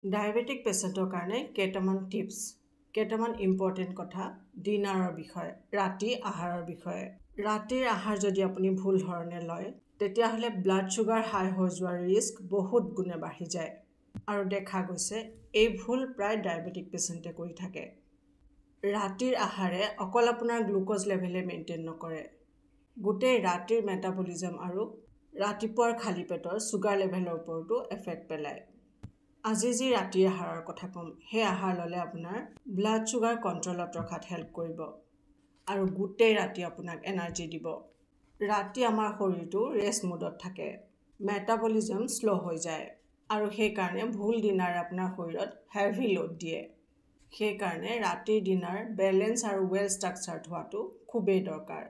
Diabetic পেচেণ্টৰ কাৰণে কেইটামান টিপছ, কেইটামান ইম্পৰ্টেণ্ট কথা ডিনাৰৰ বিষয়ে, ৰাতি আহাৰৰ বিষয়ে। ৰাতিৰ আহাৰ যদি আপুনি ভুল ধৰণে লয়, তেতিয়াহ'লে ব্লাড চুগাৰ হাই হৈ যোৱাৰ ৰিস্ক বহুত গুণে বাঢ়ি যায়। আৰু দেখা গৈছে এই ভুল প্ৰায় ডায়েবেটিক পেচেণ্টে কৰি থাকে। ৰাতিৰ আহাৰে অকল আপোনাৰ গ্লুক'জ লেভেলে মেইনটেইন নকৰে, গোটেই ৰাতিৰ মেটাবলিজম আৰু ৰাতিপুৱাৰ খালী পেটৰ চুগাৰ লেভেলৰ ওপৰতো এফেক্ট পেলায়। আজি যি ৰাতিৰ আহাৰৰ কথা ক'ম, সেই আহাৰ ল'লে আপোনাৰ ব্লাড চুগাৰ কণ্ট্ৰলত ৰখাত হেল্প কৰিব আৰু গোটেই ৰাতি আপোনাক এনাৰ্জি দিব। ৰাতি আমাৰ শৰীৰটো ৰেষ্ট মুডত থাকে, মেটাবলিজম শ্ল' হৈ যায় আৰু সেইকাৰণে ভুল ডিনাৰে আপোনাৰ শৰীৰত হেভি লোড দিয়ে। সেইকাৰণে ৰাতিৰ ডিনাৰ বেলেঞ্চ আৰু ৱেল ষ্ট্ৰাকচাৰ্ড হোৱাটো খুবেই দৰকাৰ,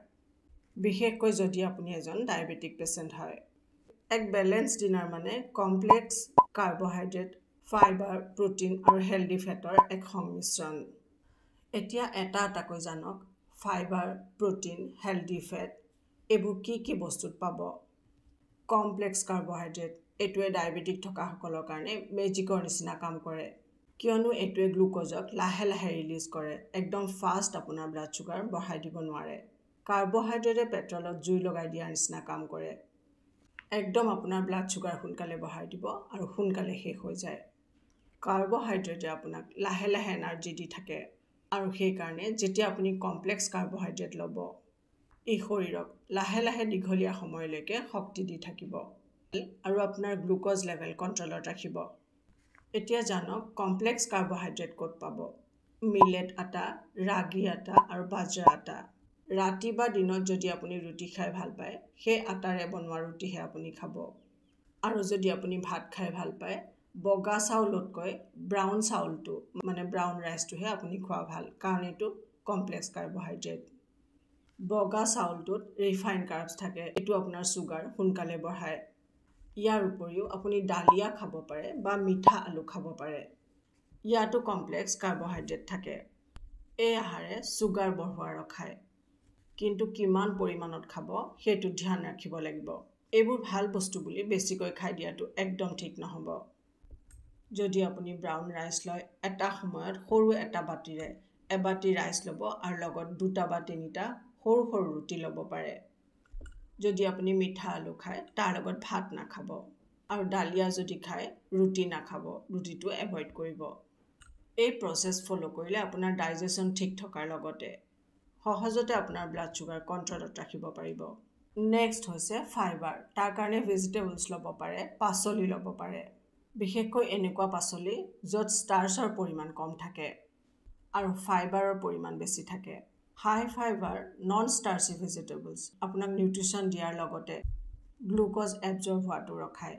বিশেষকৈ যদি আপুনি এজন ডায়েবেটিক পেচেণ্ট হয়। এক বেলেঞ্চ ডিনাৰ মানে কমপ্লেক্স কাৰ্বহাইড্ৰেট, ফাইবাৰ, প্ৰ'টিন আৰু হেল্ডি ফেটৰ এক সংমিশ্ৰণ। এতিয়া এটা এটাকৈ জানক ফাইবাৰ, প্ৰ'টিন, হেল্ডি ফেট এইবোৰ কি কি বস্তুত পাব। কমপ্লেক্স কাৰ্বহাইড্ৰেট এইটোৱে ডায়েবেটিক থকাসকলৰ কাৰণে মেজিকৰ নিচিনা কাম কৰে, কিয়নো এইটোৱে গ্লুক'জক লাহে লাহে ৰিলিজ কৰে, একদম ফাষ্ট আপোনাৰ ব্লাড চুগাৰ বঢ়াই দিব নোৱাৰে। কাৰ্বহাইড্ৰেটে পেট্ৰলত জুই লগাই দিয়াৰ নিচিনা কাম কৰে, একদম আপোনাৰ ব্লাড চুগাৰ সোনকালে বঢ়াই দিব আৰু সোনকালে শেষ হৈ যায়। কাৰ্বহাইড্ৰেটে আপোনাক লাহে লাহে এনাৰ্জি দি থাকে আৰু সেইকাৰণে যেতিয়া আপুনি কমপ্লেক্স কাৰ্বহাইড্ৰেট ল'ব, ই শৰীৰক লাহে লাহে দীঘলীয়া সময়লৈকে শক্তি দি থাকিব আৰু আপোনাৰ গ্লুক'জ লেভেল কণ্ট্ৰলত ৰাখিব। এতিয়া জানক কমপ্লেক্স কাৰ্বহাইড্ৰেট ক'ত পাব। মিলেট আটা, ৰাগী আটা আৰু বাজৰা আটা। ৰাতি বা দিনত যদি আপুনি ৰুটি খাই ভাল পায়, সেই আটাৰে বনোৱা ৰুটিহে আপুনি খাব। আৰু যদি আপুনি ভাত খাই ভাল পায়, বগা চাউলতকৈ ব্ৰাউন চাউলটো মানে ব্ৰাউন ৰাইচটোহে আপুনি খোৱা ভাল, কাৰণ এইটো কমপ্লেক্স কাৰ্বহাইড্ৰেট। বগা চাউলটোত ৰিফাইন কাৰ্বছ থাকে, এইটো আপোনাৰ চুগাৰ সোনকালে বঢ়ায়। ইয়াৰ উপৰিও আপুনি ডালিয়া খাব পাৰে বা মিঠা আলু খাব পাৰে, ইয়াতো কমপ্লেক্স কাৰ্বহাইড্ৰেট থাকে। এই আহাৰে চুগাৰ বঢ়োৱা ৰখায়, কিন্তু কিমান পৰিমাণত খাব সেইটো ধ্যান ৰাখিব লাগিব। এইবোৰ ভাল বস্তু বুলি বেছিকৈ খাই দিয়াটো একদম ঠিক নহ'ব। যদি আপুনি ব্ৰাউন ৰাইচ লয়, এটা সময়ত সৰু এটা বাতিৰে এবাতি ৰাইচ ল'ব আৰু লগত 2টা বা 3টা সৰু সৰু ৰুটি ল'ব পাৰে। যদি আপুনি মিঠা আলু খায়, তাৰ লগত ভাত নাখাব আৰু ডালিয়া যদি খায়, ৰুটি নাখাব, ৰুটিটো এভইড কৰিব। এই প্ৰচেছ ফ'ল' কৰিলে আপোনাৰ ডাইজেশ্যন ঠিক থকাৰ লগতে সহজতে আপোনাৰ ব্লাড চুগাৰ কণ্ট্ৰলত ৰাখিব পাৰিব। নেক্সট হৈছে ফাইবাৰ। তাৰ কাৰণে ভেজিটেবলছ ল'ব পাৰে, পাচলি ল'ব পাৰে, বিশেষকৈ এনেকুৱা পাচলি য'ত ষ্টাৰ্চৰ পৰিমাণ কম থাকে আৰু ফাইবাৰৰ পৰিমাণ বেছি থাকে। High fibre non starchy vegetables আপোনাক নিউট্ৰিশ্যন দিয়াৰ লগতে গ্লুক'জ এবজৰ্ব হোৱাটো ৰখায়।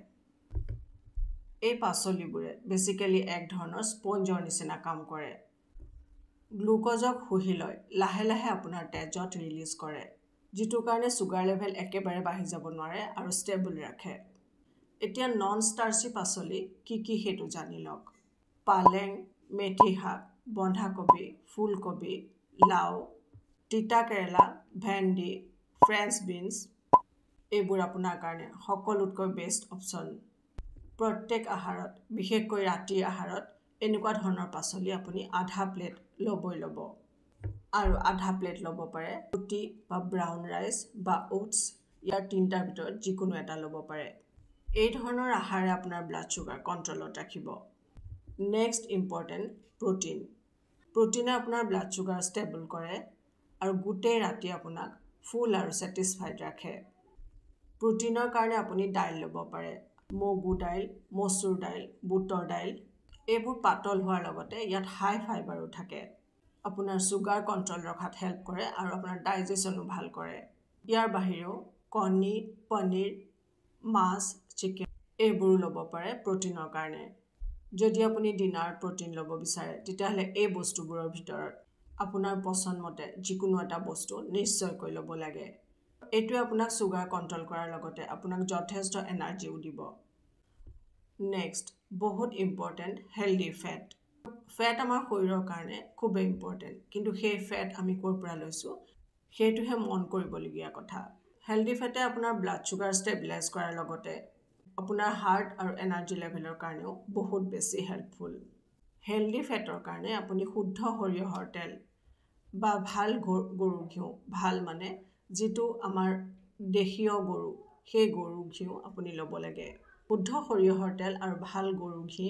এই পাচলিবোৰে বেচিকেলি এক ধৰণৰ স্পঞ্জৰ নিচিনা কাম কৰে, গ্লুক'জক শুহি লয়, লাহে লাহে আপোনাৰ তেজত ৰিলিজ কৰে, যিটো কাৰণে চুগাৰ লেভেল একেবাৰে বাঢ়ি যাব নোৱাৰে আৰু ষ্টেবল ৰাখে। এতিয়া নন ষ্টাৰ্চি পাচলি কি কি সেইটো জানি লওক। পালেং, মেথি শাক, বন্ধাকবি, ফুলকবি, লাও, তিতা কেৰেলা, ভেন্দি, ফ্ৰেঞ্চ বিনছ এইবোৰ আপোনাৰ কাৰণে সকলোতকৈ বেষ্ট অপশ্যন। প্ৰত্যেক আহাৰত, বিশেষকৈ ৰাতিৰ আহাৰত এনেকুৱা ধৰণৰ পাচলি আপুনি আধা প্লেট ল'বই ল'ব। আৰু আধা প্লেট ল'ব পাৰে ৰুটি বা ব্ৰাউন ৰাইচ বা অ'টছ, ইয়াৰ 3টাৰ ভিতৰত যিকোনো এটা ল'ব পাৰে। এই ধৰণৰ আহাৰে আপোনাৰ ব্লাড চুগাৰ কণ্ট্ৰলত ৰাখিব। Next important protein. প্ৰ'টিনে আপোনাৰ ব্লাড চুগাৰ ষ্টেবল কৰে আৰু গোটেই ৰাতি আপোনাক ফুল আৰু ছেটিছফাইড ৰাখে। প্ৰ'টিনৰ কাৰণে আপুনি দাইল ল'ব পাৰে, মগু দাইল, মচুৰ দাইল, বুটৰ দাইল। এইবোৰ পাতল হোৱাৰ লগতে ইয়াত হাই ফাইবাৰো থাকে, আপোনাৰ চুগাৰ কণ্ট্ৰল ৰখাত হেল্প কৰে আৰু আপোনাৰ ডাইজেশ্যনো ভাল কৰে। ইয়াৰ বাহিৰেও কণী, পনীৰ, মাছ, চিকেন এইবোৰো ল'ব পাৰে প্ৰ'টিনৰ কাৰণে। যদি আপুনি ডিনাৰত প্ৰ'টিন ল'ব বিচাৰে, তেতিয়াহ'লে এই বস্তুবোৰৰ ভিতৰত আপোনাৰ পচন্দ মতে যিকোনো এটা বস্তু নিশ্চয়কৈ ল'ব লাগে। এইটোৱে আপোনাক চুগাৰ কণ্ট্ৰল কৰাৰ লগতে আপোনাক যথেষ্ট এনাৰ্জিও দিব। নেক্সট বহুত ইম্পৰ্টেণ্ট হেল্ডি ফেট। ফেট আমাৰ শৰীৰৰ কাৰণে খুবেই ইম্পৰ্টেণ্ট, কিন্তু সেই ফেট আমি ক'ৰ পৰা লৈছোঁ সেইটোহে মন কৰিবলগীয়া কথা। হেল্ডি ফেটে আপোনাৰ ব্লাড চুগাৰ ষ্টেবিলাইজ কৰাৰ লগতে আপোনাৰ হাৰ্ট আৰু এনাৰ্জি লেভেলৰ কাৰণেও বহুত বেছি হেল্পফুল। হেল্ডি ফেটৰ কাৰণে আপুনি শুদ্ধ সৰিয়হৰ তেল বা ভাল গৰু ঘিউ, ভাল মানে যিটো আমাৰ দেশীয় গৰু, সেই গৰু ঘিউ আপুনি ল'ব লাগে। শুদ্ধ সৰিয়হৰ তেল আৰু ভাল গৰু ঘি,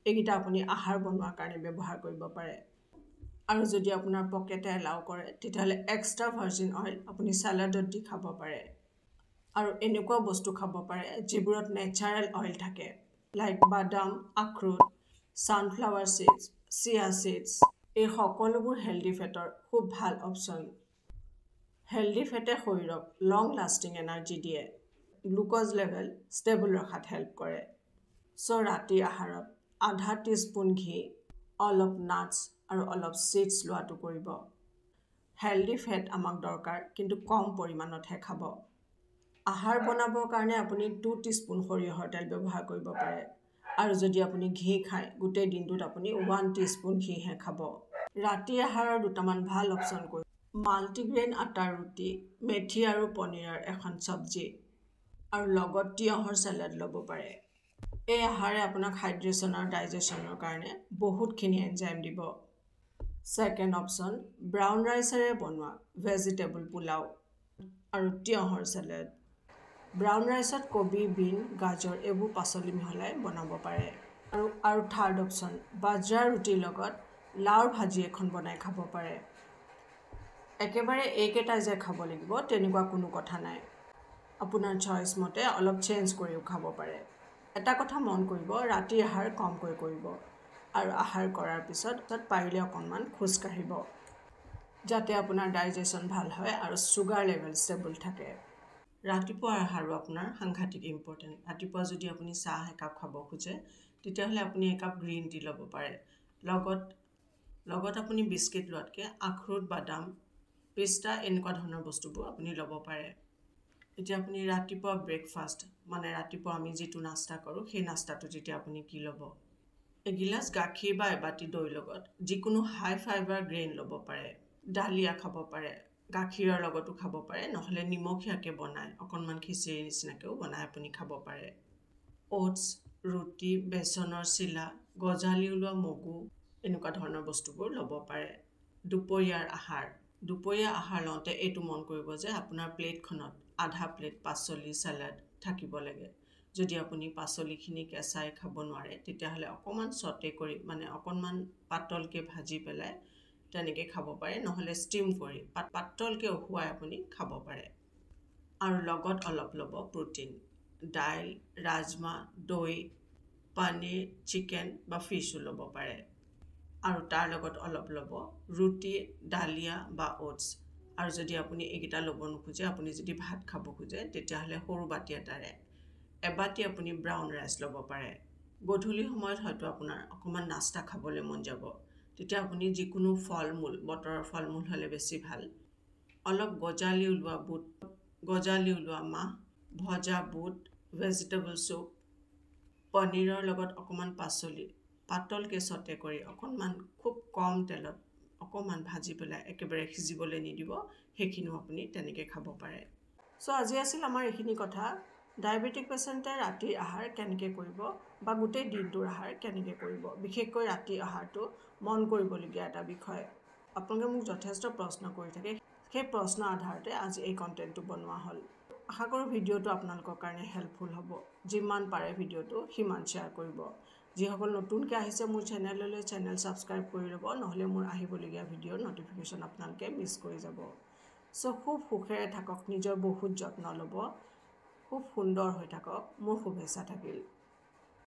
এইকেইটা আপুনি আহাৰ বনোৱাৰ কাৰণে ব্যৱহাৰ কৰিব পাৰে। আৰু যদি আপোনাৰ পকেটে এলাউ কৰে, তেতিয়াহ'লে এক্সট্ৰা ভাৰ্জিন অইল আপুনি চালাডত দি খাব পাৰে। আৰু এনেকুৱা বস্তু খাব পাৰে যিবোৰত নেচাৰেল অইল থাকে, লাইক বাদাম, আখৰোট, ছানফ্লাৱাৰ চিডছ, চিয়া চিডছ, এই সকলোবোৰ হেল্ডি ফেটৰ খুব ভাল অপশ্যন। হেল্ডি ফেটে শৰীৰক লং লাষ্টিং এনাৰ্জি দিয়ে, গ্লুক'জ লেভেল ষ্টেবল ৰখাত হেল্প কৰে। চ' ৰাতিৰ আহাৰত আধা টিস্পুন ঘি, অলপ নাটছ আৰু অলপ চিডছ লোৱাটো কৰিব। হেল্ডি ফেট আমাক দৰকাৰ, কিন্তু কম পৰিমাণতহে খাব। আহাৰ বনাবৰ কাৰণে আপুনি 2 টিস্পুন সৰিয়হৰ তেল ব্যৱহাৰ কৰিব পাৰে। আৰু যদি আপুনি ঘি খায়, গোটেই দিনটোত আপুনি 1 টিস্পুন ঘিহে খাব। ৰাতিৰ আহাৰৰ দুটামান ভাল অপশ্যন কৰি মাল্টিগ্ৰেইন আটাৰ ৰুটি, মেথি আৰু পনীৰৰ এখন চব্জি আৰু লগত তিয়ঁহৰ চেলাড ল'ব পাৰে। এই আহাৰে আপোনাক হাইড্ৰেশ্যন আৰু ডাইজেশ্যনৰ কাৰণে বহুতখিনি এনজাইম দিব। ছেকেণ্ড অপশ্যন, ব্ৰাউন ৰাইচেৰে বনোৱা ভেজিটেবল পোলাও আৰু তিয়ঁহৰ চেলাড। ব্ৰাউন ৰাইচত কবি, বিন, গাজৰ এইবোৰ পাচলি মিহলাই বনাব পাৰে। আৰু থাৰ্ড অপশ্যন, বাজৰা ৰুটিৰ লগত লাওৰ ভাজি এখন বনাই খাব পাৰে। একেবাৰে এইকেইটাই যে খাব লাগিব তেনেকুৱা কোনো কথা নাই, আপোনাৰ চইচ মতে অলপ চেঞ্জ কৰিও খাব পাৰে। এটা কথা মন কৰিব, ৰাতিৰ আহাৰ কমকৈ কৰিব আৰু আহাৰ কৰাৰ পিছত পাৰিলে অকণমান খোজ কাঢ়িব, যাতে আপোনাৰ ডাইজেশ্যন ভাল হয় আৰু চুগাৰ লেভেল ষ্টেবল থাকে। ৰাতিপুৱাৰ আহাৰো আপোনাৰ সাংঘাতিক ইম্পৰ্টেণ্ট। ৰাতিপুৱা যদি আপুনি চাহ একাপ খাব খোজে, তেতিয়াহ'লে আপুনি একাপ গ্ৰীণ টি ল'ব পাৰে। লগত আপুনি বিস্কিট লোৱাতকৈ আখৰোট, বাদাম, পিস্তা এনেকুৱা ধৰণৰ বস্তুবোৰ আপুনি ল'ব পাৰে। এতিয়া আপুনি ৰাতিপুৱা ব্ৰেকফাষ্ট, মানে ৰাতিপুৱা আমি যিটো নাস্তা কৰোঁ, সেই নাস্তাটো যেতিয়া আপুনি কি ল'ব, এগিলাচ গাখীৰ বা এবাটি দৈৰ লগত যিকোনো হাই ফাইবাৰ গ্ৰেইন ল'ব পাৰে। ডালিয়া খাব পাৰে, গাখীৰৰ লগতো খাব পাৰে, নহ'লে নিমখীয়াকৈ বনাই অকণমান খিচিৰিৰ নিচিনাকৈও বনাই আপুনি খাব পাৰে। অ'টছ, ৰুটি, বেচনৰ চিলা, গজালি ওলোৱা মগু এনেকুৱা ধৰণৰ বস্তুবোৰ ল'ব পাৰে। দুপৰীয়াৰ আহাৰ, দুপৰীয়া আহাৰ লওঁতে এইটো মন কৰিব যে আপোনাৰ প্লেটখনত আধা প্লেট পাচলি চালাড থাকিব লাগে। যদি আপুনি পাচলিখিনি কেঁচাই খাব নোৱাৰে, তেতিয়াহ'লে অকণমান চটে কৰি, মানে অকণমান পাতলকৈ ভাজি পেলাই তেনেকৈ খাব পাৰে, নহ'লে ষ্টিম কৰি পাতলকৈ উখুৱাই আপুনি খাব পাৰে। আৰু লগত অলপ ল'ব প্ৰ'টিন, দাইল, ৰাজমাহ, দৈ, পনীৰ, চিকেন বা ফিছো ল'ব পাৰে। আৰু তাৰ লগত অলপ ল'ব ৰুটি, ডালিয়া বা অ'টছ। আৰু যদি আপুনি এইকেইটা ল'ব নোখোজে, আপুনি যদি ভাত খাব খোজে, তেতিয়াহ'লে সৰু বাতি এটাৰে এবাতি আপুনি ব্ৰাউন ৰাইচ ল'ব পাৰে। গধূলি সময়ত হয়তো আপোনাৰ অকণমান নাস্তা খাবলৈ মন যাব, তেতিয়া আপুনি যিকোনো ফল মূল, বতৰৰ ফল মূল হ'লে বেছি ভাল, অলপ গজালি ওলোৱা বুট, গজালি ওলোৱা মাহ, ভজা বুট, ভেজিটেবল চুপ, পনীৰৰ লগত অকণমান পাচলি পাতলকৈ চটে কৰি অকণমান খুব কম তেলত অকণমান ভাজি পেলাই একেবাৰে সিজিবলৈ নিদিব, সেইখিনিও আপুনি তেনেকৈ খাব পাৰে। চ' আজি আছিল আমাৰ এইখিনি কথা, ডায়েবেটিক পেচেণ্টে ৰাতিৰ আহাৰ কেনেকৈ কৰিব বা গোটেই দিনটোৰ আহাৰ কেনেকৈ কৰিব। বিশেষকৈ ৰাতিৰ আহাৰটো মন কৰিবলগীয়া এটা বিষয়। আপোনালোকে মোক যথেষ্ট প্ৰশ্ন কৰি থাকে, সেই প্ৰশ্নৰ আধাৰতে আজি এই কণ্টেণ্টটো বনোৱা হ'ল। আশা কৰোঁ ভিডিঅ'টো আপোনালোকৰ কাৰণে হেল্পফুল হ'ব। যিমান পাৰে ভিডিঅ'টো সিমান শ্বেয়াৰ কৰিব। যিসকল নতুনকৈ আহিছে মোৰ চেনেললৈ, চেনেল ছাবস্ক্ৰাইব কৰি ল'ব, নহ'লে মোৰ আহিবলগীয়া ভিডিঅ'ৰ ন'টিফিকেশ্যন আপোনালোকে মিছ কৰি যাব। চ' খুব সুখেৰে থাকক, নিজৰ বহুত যত্ন ল'ব, খুব সুন্দৰ হৈ থাকক। মোৰ শুভেচ্ছা থাকিল।